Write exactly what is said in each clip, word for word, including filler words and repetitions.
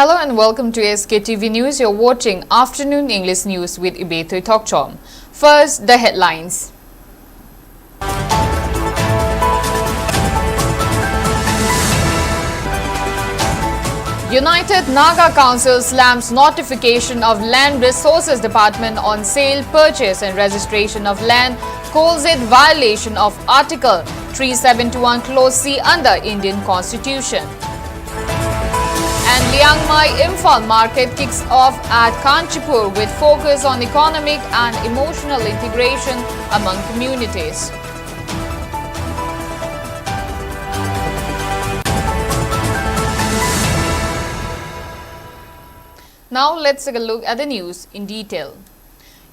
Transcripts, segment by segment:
Hello and welcome to S K T V News. You're watching Afternoon English News with Ibetho Tokchom. First, the headlines. United Naga Council slams notification of Land Resources Department on sale, purchase and registration of land, calls it violation of Article three seventy-one Clause C under Indian Constitution. And Liangmai Imphal market kicks off at Kanchipur with focus on economic and emotional integration among communities. Now let's take a look at the news in detail.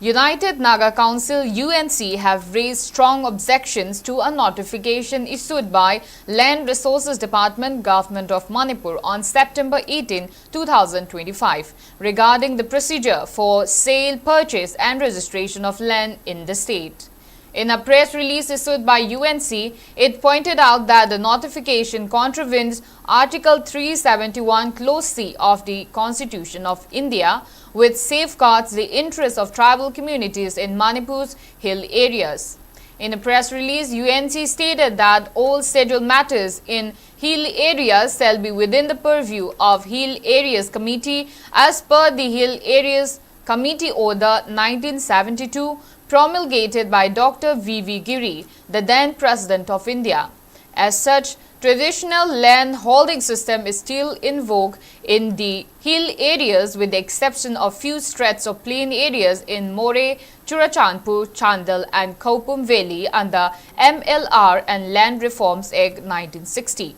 United Naga Council, U N C, have raised strong objections to a notification issued by Land Resources Department, Government of Manipur, on September eighteen, two thousand twenty-five, regarding the procedure for sale, purchase and registration of land in the state. In a press release issued by U N C, it pointed out that the notification contravenes Article three seventy-one, Clause C of the Constitution of India, which safeguards the interests of tribal communities in Manipur's hill areas. In a press release, U N C stated that all scheduled matters in hill areas shall be within the purview of Hill Areas Committee as per the Hill Areas Committee Order nineteen seventy-two, promulgated by Doctor V V Giri, the then President of India. As such, traditional land holding system is still in vogue in the hill areas, with the exception of few stretches of plain areas in Moreh, Churachandpur, Chandel and Khoupum Valley under M L R and Land Reforms Act nineteen sixty.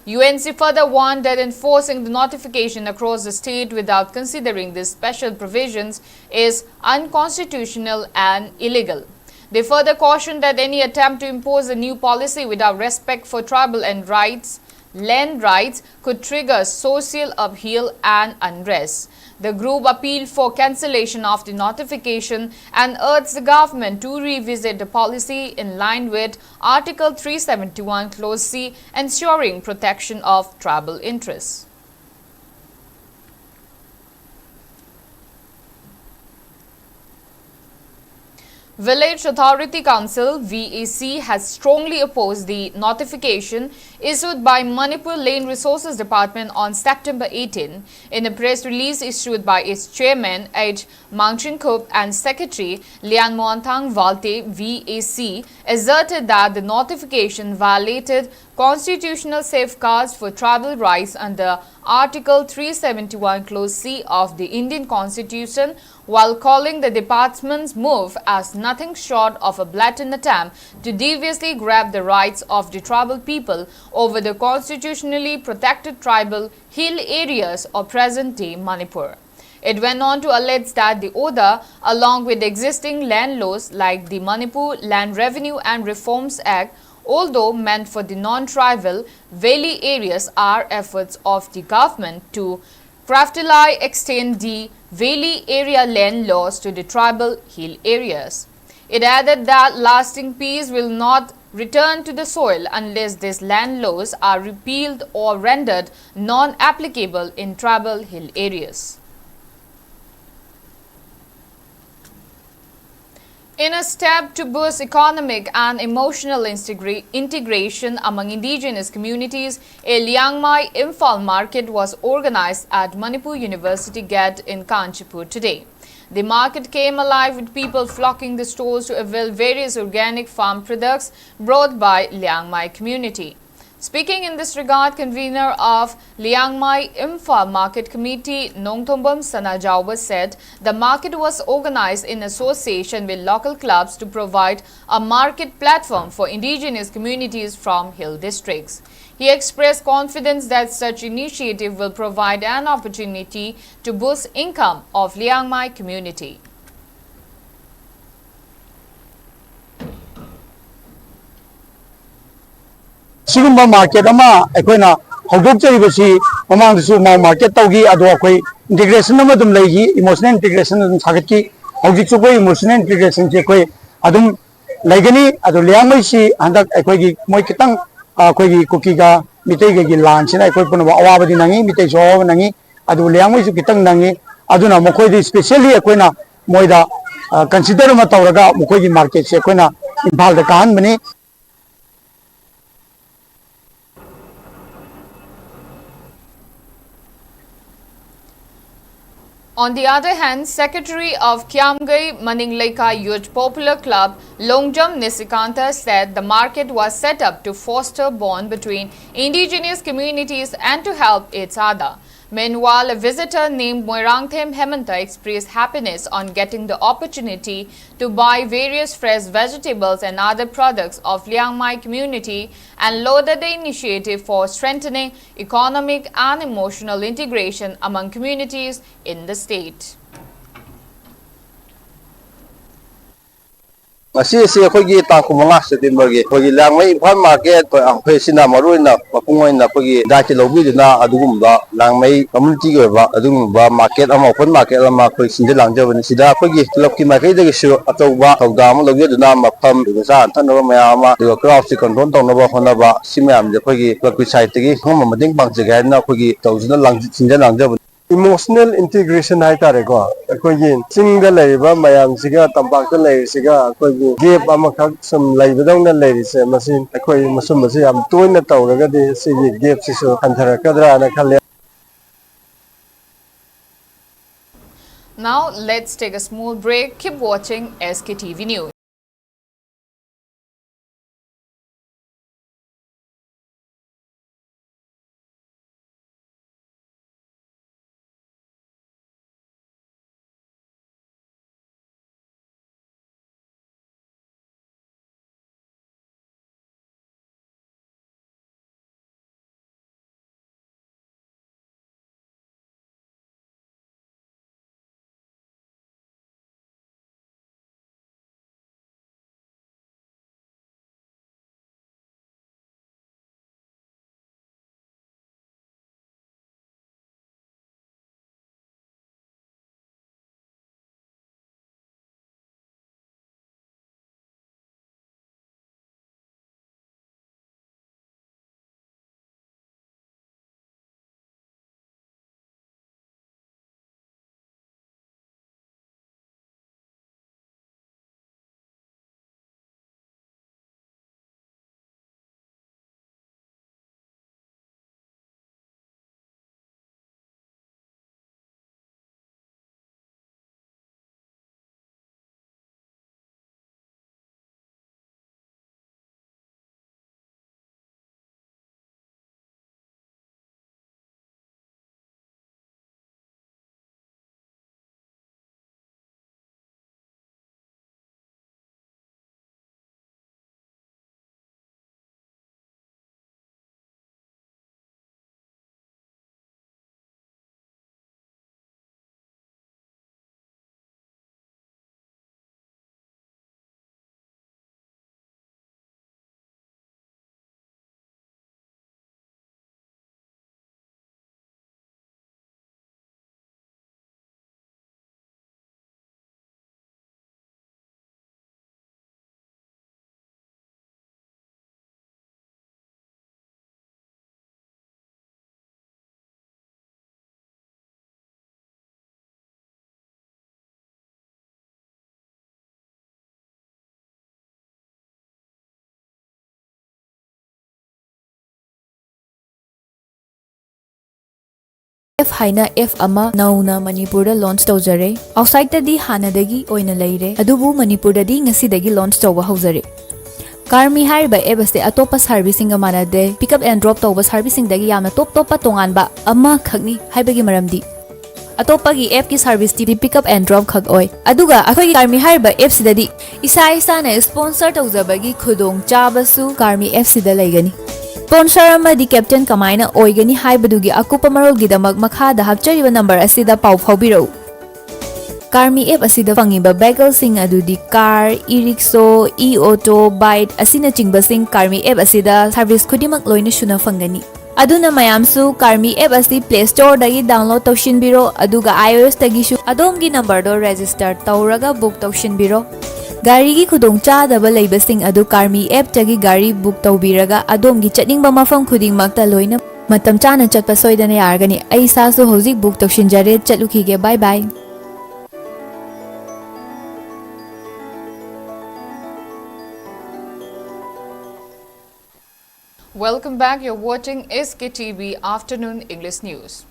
U N C further warned that enforcing the notification across the state without considering these special provisions is unconstitutional and illegal. They further cautioned that any attempt to impose a new policy without respect for tribal and rights, land rights, could trigger social upheaval and unrest. The group appealed for cancellation of the notification and urged the government to revisit the policy in line with Article three seventy-one, Clause C, ensuring protection of tribal interests. Village Authority Council, V A C, has strongly opposed the notification issued by Manipur Land Resources Department on September eighteen. In a press release issued by its chairman, H Mangchingkup, and secretary, Lian Moanthang Valte, V A C, asserted that the notification violated constitutional safeguards for tribal rights under Article three seventy-one, Clause C of the Indian Constitution, while calling the department's move as nothing short of a blatant attempt to deviously grab the rights of the tribal people over the constitutionally protected tribal hill areas of present-day Manipur. It went on to allege that the order, along with existing land laws like the Manipur Land Revenue and Reforms Act, although meant for the non-tribal valley areas, are efforts of the government to craftily extend the valley area land laws to the tribal hill areas. It added that lasting peace will not return to the soil unless these land laws are repealed or rendered non-applicable in tribal hill areas. In a step to boost economic and emotional integration among indigenous communities, a Liangmai Imphal market was organized at Manipur University Gate in Kanchipur today. The market came alive with people flocking the stores to avail various organic farm products brought by Liangmai community. Speaking in this regard, convener of Liangmai Imphal Market Committee, Nongthombam Sanajaoba, said the market was organized in association with local clubs to provide a market platform for indigenous communities from hill districts. He expressed confidence that such initiative will provide an opportunity to boost income of Liangmai community. ꯁꯤꯒꯨꯝꯕ market ꯑꯃ ꯑꯩꯈꯣꯏꯅ ꯍꯧꯗꯣꯛꯆꯔꯤꯕꯁꯤ ꯃꯃꯥꯡꯗꯁꯨ ꯃꯥꯎ market ꯇꯧꯈꯤ, ꯑꯗꯣ ꯑꯩꯈꯣꯏ integration ꯑꯃ ꯑꯗꯨꯝ ꯂꯩꯈꯤ, ꯏꯃꯣꯁꯅꯦꯜ ꯏꯟꯇꯤꯒ꯭ꯔꯦꯁꯟ ꯑꯗꯨꯝ ꯁꯥꯒꯠꯈꯤ꯫ ꯍꯧꯖꯤꯛꯁꯨ ꯑꯩꯈꯣꯏ ꯏꯃꯣꯁꯅꯦꯜ ꯏꯟꯇꯤꯒ꯭ꯔꯦꯁꯟꯁꯤ ꯑꯩꯈꯣꯏ ꯑꯗꯨꯝ ꯂꯩꯒꯅꯤ꯫ ꯑꯗꯣ ꯂꯤꯌꯥꯡꯃꯩꯁꯤ ꯍꯟꯗꯛ ꯑꯩꯈꯣꯏꯒꯤ ꯃꯣꯏ ꯈꯤꯇꯪ ꯑꯩꯈꯣꯏꯒꯤ ꯀꯨꯀꯤꯒ ꯃꯤꯇꯩꯒꯒꯤ ꯂꯥꯟꯁꯤꯅ ꯑꯩꯈꯣꯏ ꯄꯨꯝꯅꯃꯛ ꯑꯋꯥꯕꯗꯤ ꯅꯪꯉꯤ, ꯃꯤꯇꯩꯁꯨ ꯑꯋꯥꯕ ꯅꯪꯉꯤ, ꯑꯗꯨꯕꯨ ꯂꯤꯌꯥꯡꯃꯩꯁꯨ ꯈꯤꯇꯪ ꯅꯪꯉꯤ꯫ ꯑꯗꯨꯅ ꯃꯈꯣꯏꯗ ꯏꯁꯄꯦꯁꯦꯜꯂꯤ ꯑꯩꯈꯣꯏꯅ ꯃꯣꯏꯗ ꯀꯟꯁꯤꯗꯔ ꯑꯃ ꯇꯧꯔꯒ ꯃꯈꯣꯏꯒꯤ ꯃꯥꯔꯀꯦꯠꯁꯦ ꯑꯩꯈꯣꯏꯅ ꯏꯝꯐꯥꯜꯗ ꯀꯥꯍꯟꯕꯅꯤ꯫ On the other hand, Secretary of Kiamgai Maningleika Youth Popular Club, Longjam Nisikanta, said the market was set up to foster bond between indigenous communities and to help each other. Meanwhile, a visitor named Moirangthem Hemanta expressed happiness on getting the opportunity to buy various fresh vegetables and other products of Liangmai community and lauded the initiative for strengthening economic and emotional integration among communities in the state. ꯉꯁꯤ ꯑꯁꯤ ꯑꯩꯈꯣꯏꯒꯤ ꯇꯥꯡ ꯀꯨꯟꯃꯉꯥ ꯁꯦꯞꯇꯦꯝꯕꯔꯒꯤ ꯑꯩꯈꯣꯏꯒꯤ ꯂꯥꯡꯃꯩ Imphal market ꯑꯩꯈꯣꯏ ꯑꯁꯤꯅ ꯃꯔꯨ ꯑꯣꯏꯅ ꯃꯄꯨꯡ ꯑꯣꯏꯅ ꯑꯩꯈꯣꯏꯒꯤ ꯗꯥꯏꯠꯁꯦ ꯂꯧꯕꯤꯗꯨꯅ ꯑꯗꯨꯒꯨꯝꯕ ꯂꯥꯡꯃꯩ ꯀꯝꯃꯨꯅꯤꯇꯤꯒꯤ ꯑꯣꯏꯕ ꯑꯗꯨꯒꯨꯝꯕ ꯃꯥꯔꯀꯦꯠ ꯑꯃ, ꯑꯣꯄꯟ ꯃꯥꯔꯀꯦꯠ ꯑꯃ ꯑꯩꯈꯣꯏ ꯁꯤꯟꯖ ꯂꯥꯡꯖꯕꯅꯤ꯫ ꯁꯤꯗ ꯑꯩꯈꯣꯏꯒꯤ ꯀ꯭ꯂꯕꯀꯤ ꯃꯥꯏꯀꯩꯗꯒꯤꯁꯨ ꯑꯆꯧꯕ ꯊꯧꯗꯥꯡ ꯑꯃ ꯂꯧꯖꯗꯨꯅ ꯃꯐꯝ, ꯑꯗꯨꯒ ꯆꯥꯅ ꯊꯛꯅꯕ ꯃꯌꯥꯝ ꯑꯃ, ꯑꯗꯨꯒ ꯀ꯭ꯔꯥꯎꯗꯁꯦ ꯀꯟꯇ꯭ꯔꯣꯜ ꯇꯧꯅꯕ ꯍꯣꯠꯅꯕ, ꯁꯤ ꯃꯌꯥꯝꯁꯦ ꯑꯩꯈꯣꯏꯒꯤ ꯀ꯭ꯂꯕꯀꯤ ꯁꯥꯏꯠꯇꯒꯤ ꯑꯉꯝꯕ ꯃꯇꯦꯡ ꯄꯥꯡꯖꯒꯦ ꯍꯥꯏꯗꯅ ꯑꯩꯈꯣꯏꯒꯤ ꯇꯧꯁꯤꯟꯅ ꯂꯥꯡ-, ꯁꯤꯟꯖ ꯂꯥꯡꯖꯕꯅꯤ꯫ ꯏꯃꯣꯁꯅꯦꯜ ꯏꯟꯇꯤꯒ꯭ꯔꯦꯁꯟ ꯍꯥꯏꯇꯥꯔꯦꯀꯣ, ꯑꯩꯈꯣꯏꯒꯤ ꯆꯤꯡꯗ ꯂꯩꯔꯤꯕ ꯃꯌꯥꯝꯁꯤꯒ ꯇꯝꯄꯥꯛꯇ ꯂꯩꯔꯤꯁꯤꯒ ꯑꯩꯈꯣꯏꯒꯤ ꯒꯦꯞ ꯑꯃꯈꯛ ꯁꯨꯝ ꯂꯩꯕꯗꯧꯅ ꯂꯩꯔꯤꯁꯦ, ꯃꯁꯤ ꯑꯩꯈꯣꯏ ꯃꯁꯨꯝꯕꯁꯤ ꯌꯥꯝ ꯇꯣꯏꯅ ꯇꯧꯔꯒꯗꯤ ꯁꯤꯒꯤ ꯒꯦꯞꯁꯤꯁꯨ ꯍꯟꯊꯔꯛꯀꯗ꯭ꯔꯥꯅ ꯈꯜꯂꯦ꯫ Now let's take a small break. Keep watching S K T V News. App ꯍꯥꯏꯅ ꯑꯦꯞ ꯑꯃ ꯅꯧꯅ ꯃꯅꯤꯄꯨꯔꯗ ꯂꯣꯟꯆ ꯇꯧꯖꯔꯦ꯫ ꯑꯥꯎꯠꯁꯥꯏꯠꯇꯗꯤ ꯍꯥꯟꯅꯗꯒꯤ ꯑꯣꯏꯅ ꯂꯩꯔꯦ, ꯑꯗꯨꯕꯨ ꯃꯅꯤꯄꯨꯔꯗꯗꯤ ꯉꯁꯤꯗꯒꯤ ꯂꯣꯟꯆ ꯇꯧꯕ ꯍꯧꯖꯔꯦ꯫ ꯀꯥꯔꯃꯤ ꯍꯥꯏꯔꯤꯕ ꯑꯦꯞ ꯑꯁꯤ ꯑꯇꯣꯞꯄ ꯁꯥꯔꯚꯤꯁꯁꯤꯡꯒ ꯃꯥꯟꯅꯗꯦ꯫ ꯄꯤꯛ ꯑꯞ ꯑꯦꯟ ꯗ꯭ꯔꯣꯞ ꯇꯧꯕ ꯁꯥꯔꯚꯤꯁꯁꯤꯡꯗꯒꯤ ꯌꯥꯝꯅ ꯇꯣꯞ ꯇꯣꯞꯄ ꯇꯣꯉꯥꯟꯕ ꯑꯃꯈꯛꯅꯤ꯫ ꯍꯥꯏꯕꯒꯤ ꯃꯔꯝꯗꯤ ꯑꯇꯣꯞꯄꯒꯤ ꯑꯦꯞꯀꯤ ꯁꯥꯔꯚꯤꯁꯇꯤ ꯄꯤꯛ ꯑꯞ ꯑꯦꯟ ꯗ꯭ꯔꯣꯞ ꯈꯛ ꯑꯣꯏ, ꯑꯗꯨꯒ ꯑꯩꯈꯣꯏꯒꯤ ꯀꯥꯔꯃꯤ ꯍꯥꯏꯔꯤꯕ ꯑꯦꯞꯁꯤꯗꯗꯤ ꯏꯁꯥ ꯏꯁꯥꯅ ꯁ꯭ꯄꯣꯟꯁꯔ ꯇꯧꯖꯕꯒꯤ ꯈꯨꯗꯣꯡꯆꯥꯕꯁꯨ ꯀꯥꯔꯃꯤ ꯑꯦꯞꯁꯤꯗ ꯂꯩꯒꯅꯤ꯫ ꯁ꯭ꯄꯣꯟꯁꯔ ꯑꯃꯗꯤ ꯀꯦꯞꯇꯦꯟ ꯀꯃꯥꯏꯅ ꯑꯣꯏꯒꯅꯤ ꯍꯥꯏꯕꯗꯨꯒꯤ ꯑꯀꯨꯞꯄ ꯃꯔꯣꯜꯒꯤꯗꯃꯛ ꯃꯈꯥꯗ ꯍꯥꯞꯆꯔꯤꯕ ꯅꯝꯕꯔ ꯑꯁꯤꯗ ꯄꯥꯎ ꯐꯥꯎꯕꯤꯔꯛꯎ꯫ ꯀꯥꯔꯃꯤ ꯑꯦꯞ ꯑꯁꯤꯗ ꯐꯪꯉꯤꯕ ꯚꯦꯍꯤꯀꯜꯁꯤꯡ ꯑꯗꯨꯗꯤ car, E rickshaw, E auto, bike ꯑꯁꯤꯅꯆꯤꯡꯕꯁꯤꯡ ꯀꯥꯔꯃꯤ ꯑꯦꯞ ꯑꯁꯤꯗ ꯁꯥꯔꯚꯤꯁ ꯈꯨꯗꯤꯡꯃꯛ ꯂꯣꯏꯅ ꯁꯨꯅ ꯐꯪꯒꯅꯤ꯫ ꯑꯗꯨꯅ ꯃꯌꯥꯝꯁꯨ ꯀꯥꯔꯃꯤ ꯑꯦꯞ ꯑꯁꯤ ꯄ꯭ꯂꯦ ꯁ꯭ꯇꯣꯔꯗꯒꯤ ꯗꯥꯎꯟꯂꯣꯗ ꯇꯧꯁꯤꯟꯕꯤꯔꯣ, ꯑꯗꯨꯒ ꯑꯥꯏ ꯑꯣ ꯑꯦꯁꯇꯒꯤꯁꯨ ꯑꯗꯣꯝꯒꯤ ꯅꯝꯕꯔꯗꯣ ꯔꯦꯖꯤꯁꯇꯔ ꯇꯧꯔꯒ ꯕꯨꯛ ꯇꯧꯁꯤꯟꯕꯤꯔꯣ꯫ ꯒꯥꯔꯤꯒꯤ ꯈꯨꯗꯣꯡꯆꯥꯗꯕ ꯂꯩꯕꯁꯤꯡ ꯑꯗꯨ ꯀꯥꯔꯃꯤ ꯑꯦꯞꯇꯒꯤ ꯒꯥꯔꯤ ꯕꯨꯛ ꯇꯧꯕꯤꯔꯒ ꯑꯗꯣꯝꯒꯤ ꯆꯠꯅꯤꯡꯕ ꯃꯐꯝ ꯈꯨꯗꯤꯡꯃꯛꯇ ꯂꯣꯏꯅ ꯃꯇꯝ ꯆꯥꯅ ꯆꯠꯄ ꯁꯣꯏꯗꯅ ꯌꯥꯔꯒꯅꯤ꯫ ꯑꯩ ꯏꯁꯥꯁꯨ ꯍꯧꯖꯤꯛ ꯕꯨꯛ ꯇꯧꯁꯤꯟꯖꯔꯦ, ꯆꯠꯂꯨꯈꯤꯒꯦ, bye bye. Welcome back. You're watching S K T V Afternoon English News.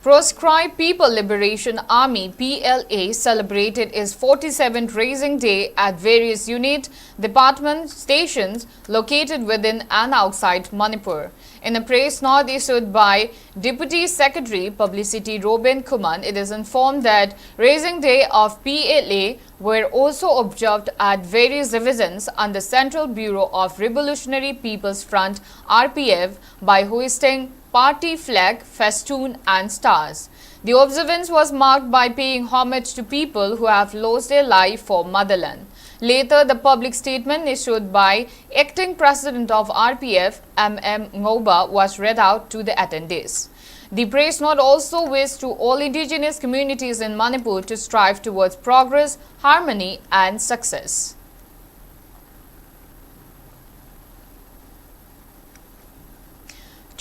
Proscribed People Liberation Army, P L A, celebrated its forty-seventh Raising Day at various unit, department stations located within and outside Manipur. In a press note issued by Deputy Secretary Publicity Robin Khuman, it is informed that Raising Day of P L A were also observed at various divisions under Central Bureau of Revolutionary People's Front, R P F, by hoisting party flag, festoon and stars. The observance was marked by paying homage to people who have lost their life for motherland. Later, the public statement issued by acting president of R P F, M M Ngoba, was read out to the attendees. The press note also wished to all indigenous communities in Manipur to strive towards progress, harmony and success.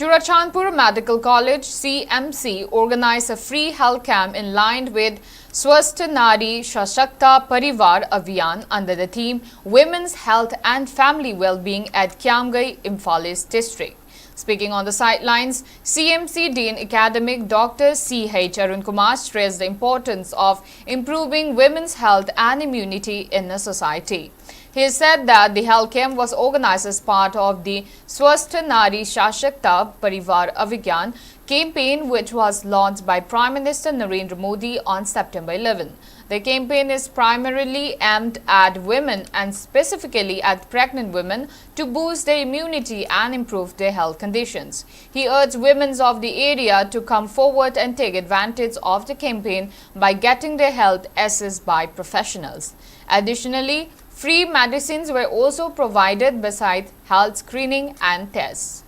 Churachandpur Medical College, C M C, organized a free health camp in line with Swasth Nari Sashakta Parivar Abhiyan under the theme Women's Health and Family Wellbeing at Kiamgai, Imphal East District. Speaking on the sidelines, C M C Dean Academic Doctor C H Arun Kumar stressed the importance of improving women's health and immunity in the society. He said that the health camp was organized as part of the Swasth Nari Sashakta Parivar Abhigyan campaign, which was launched by Prime Minister Narendra Modi on September eleven. The campaign is primarily aimed at women and specifically at pregnant women to boost their immunity and improve their health conditions. He urged women of the area to come forward and take advantage of the campaign by getting their health assessed by professionals. Additionally, free medicines were also provided beside health screening and tests.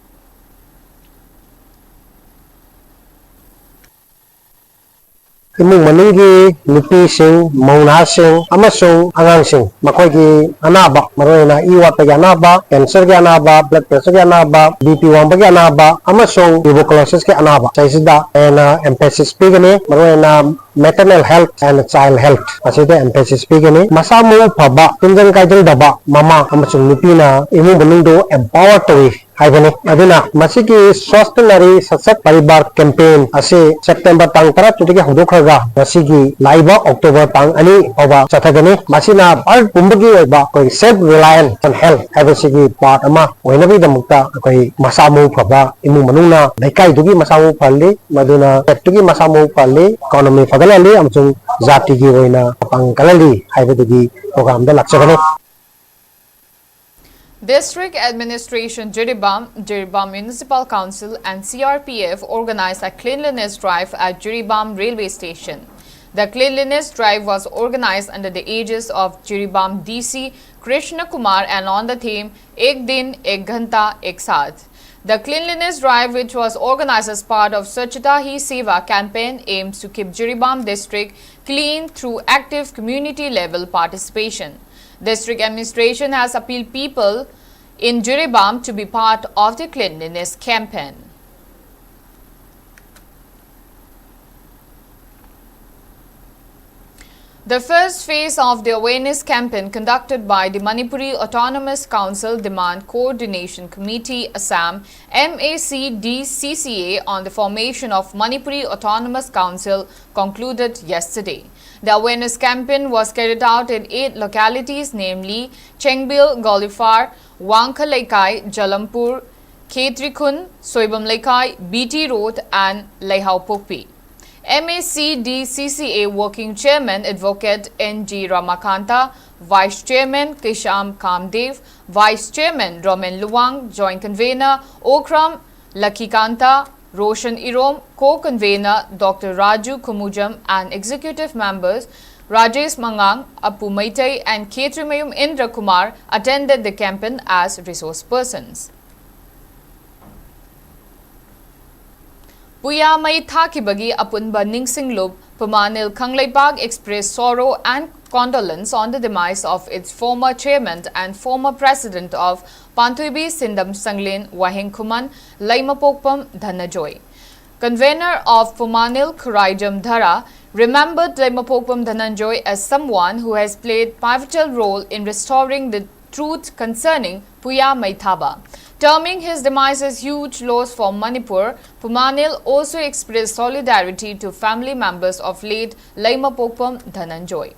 ꯏꯃꯨꯡ ꯃꯅꯨꯡꯒꯤ ꯅꯨꯄꯤꯁꯤꯡ, ꯃꯧ ꯅꯍꯥꯁꯤꯡ ꯑꯃꯁꯨꯡ ꯑꯉꯥꯡꯁꯤꯡ, ꯃꯈꯣꯏꯒꯤ ꯑꯅꯥꯕ, ꯃꯔꯨꯑꯣꯏꯅ ꯏ ꯋꯥꯠꯄꯒꯤ ꯑꯅꯥꯕ, ꯀꯦꯟꯁꯔꯒꯤ ꯑꯅꯥꯕ, ꯕ꯭ꯂꯗ ꯄ꯭ꯔꯦꯁꯔꯒꯤ ꯑꯅꯥꯕ, ꯕꯤ ꯄꯤ ꯋꯥꯡꯕꯒꯤ ꯑꯅꯥꯕ ꯑꯃꯁꯨꯡ ꯇ꯭ꯌꯨꯕꯔꯀꯨꯂꯣꯁꯤꯁꯀꯤ ꯑꯅꯥꯕ ꯁꯤꯗꯩꯁꯤꯗ ꯍꯦꯟꯅ emphasis ꯄꯤꯒꯅꯤ꯫ ꯃꯔꯨꯑꯣꯏꯅ maternal health and child health ꯑꯁꯤꯗ emphasis ꯄꯤꯒꯅꯤ꯫ ꯃꯁꯥ ꯃꯎ ꯐꯕ, ꯇꯤꯟꯖꯪ ꯀꯥꯏꯖꯪꯗꯕ ꯃꯃꯥ ꯑꯃꯁꯨꯡ ꯅꯨꯄꯤꯅ ꯏꯃꯨꯡ ꯃꯅꯨꯡꯗꯨ empower ꯇꯧꯏ ꯍꯥꯏꯕꯅꯤ꯫ ꯑꯗꯨꯅ ꯃꯁꯤꯒꯤ Swasth Nari Sashakt Parivar campaign ꯑꯁꯤ September ꯇꯥꯡ ꯇꯔꯥꯇꯔꯨꯛꯇꯒꯤ ꯍꯧꯗꯣꯛꯈ꯭ꯔꯒ ꯉꯁꯤꯒꯤ ꯂꯥꯛꯏꯕ October ꯇꯥꯡ ꯑꯅꯤ ꯐꯥꯎꯕ ꯆꯠꯊꯒꯅꯤ꯫ ꯃꯁꯤꯅ birth ꯄꯨꯝꯕꯒꯤ ꯑꯣꯏꯕ ꯑꯩꯈꯣꯏ self reliance and health ꯍꯥꯏꯕꯁꯤꯒꯤ part ꯑꯃ ꯑꯣꯏꯅꯕꯒꯤꯗꯃꯛꯇ ꯑꯩꯈꯣꯏ ꯃꯁꯥ ꯃꯎ ꯐꯕ ꯏꯃꯨꯡ ꯃꯅꯨꯡꯅ ꯂꯩꯀꯥꯏꯗꯨꯒꯤ ꯃꯁꯥ ꯃꯎ ꯐꯍꯜꯂꯤ, ꯃꯗꯨꯅ state ꯇꯨꯒꯤ ꯃꯁꯥ ꯃꯎ ꯐꯍꯜꯂꯤ, economy ꯐꯒꯠꯍꯜꯂꯤ ꯑꯃꯁꯨꯡ ꯖꯥꯇꯤꯒꯤ ꯑꯣꯏꯅ ꯃꯄꯥꯡꯒꯜ ꯀꯜꯍꯜꯂꯤ ꯍꯥꯏꯕꯗꯨꯒꯤ program ꯗ ꯂꯥꯛꯆꯕꯅꯤ꯫ District Administration Jiribam, Jiribam Municipal Council and C R P F organized a cleanliness drive at Jiribam Railway Station. The cleanliness drive was organized under the aegis of Jiribam D C Krishna Kumar and on the theme Ek Din, Ek Ghanta, Ek Saath. The cleanliness drive, which was organized as part of Swachhata Hi Seva campaign, aims to keep Jiribam district clean through active community level participation. District administration has appealed people in Jiribam to be part of the cleanliness campaign. The first phase of the awareness campaign conducted by the Manipuri Autonomous Council Demand Coordination Committee, Assam, MACDCCA, on the formation of Manipuri Autonomous Council concluded yesterday. The awareness campaign was carried out in eight localities, namely Chengbil, Golifar, Wangkha Leikai, Jalampur, Khetrikhun, Soibam Leikai, B T Road, and Leihaopokpi. MACDCCA Working Chairman Advocate N G Ramakanta, Vice Chairman Kisham Kamdev, Vice Chairman Roman Luwang, Joint Convener Okram Lakhikanta, Roshan Irom, Co-Convener Doctor Raju Kumujam, and Executive Members Rajesh Mangang, Apu Meitei, and Khetrimayum Indra Kumar attended the campaign as resource persons. ꯄꯨꯌꯥ ꯃꯩ ꯊꯥꯈꯤꯕꯒꯤ ꯑꯄꯨꯟꯕ ꯅꯤꯡꯁꯤꯡꯂꯨꯞ ꯄꯨꯃꯥꯅꯤꯜ ꯈꯪꯂꯩꯄꯥꯛ expressed sorrow and condolence on the demise of its former chairman and former president of Panthuibi Sindam Sanglin Waheng Khuman, Leimapokpam Dhananjoy. Convener of Pumanil Khuraijam Dhara remembered Leimapokpam Dhananjoy as someone who has played pivotal role in restoring the truth concerning Puya Meithaba. Terming his demise as huge loss for Manipur, Pumanil also expressed solidarity to family members of late Leimapokpam Dhananjoy.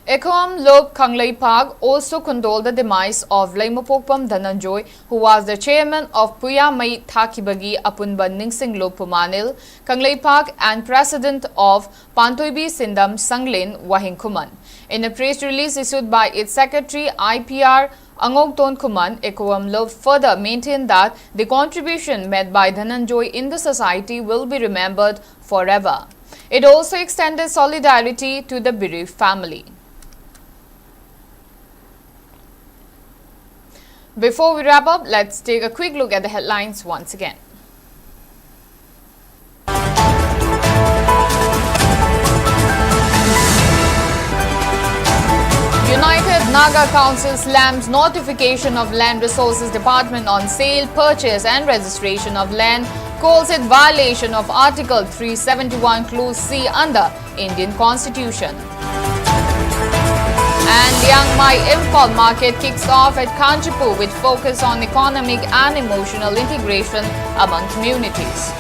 Ekoam Lop Kangleipak also condoled the demise of Leimapokpam Dhananjoy, who was the chairman of Puya Mei Thakibagi Apunba Ningsing Lop Pumanil Kangleipak and president of Pantoibi Sindam Sanglin Wahing Khuman. In a press release issued by its secretary I P R Angokton Khuman, Ekoam Lop further maintained that the contribution made by Dhananjoy in the society will be remembered forever. It also extended solidarity to the bereaved family. Before we wrap up, let's take a quick look at the headlines once again. United Naga Council slams notification of Land Resources Department on sale, purchase and registration of land calls it violation of Article three seventy-one Clause C under Indian Constitution. And Liangmai Imphal market kicks off at Kanchipur with focus on economic and emotional integration among communities.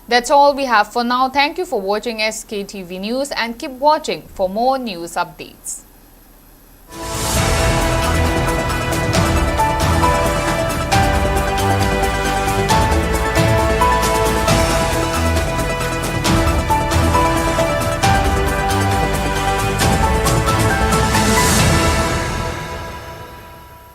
That's all we have for now. Thank you for watching S K T V News and keep watching for more news updates.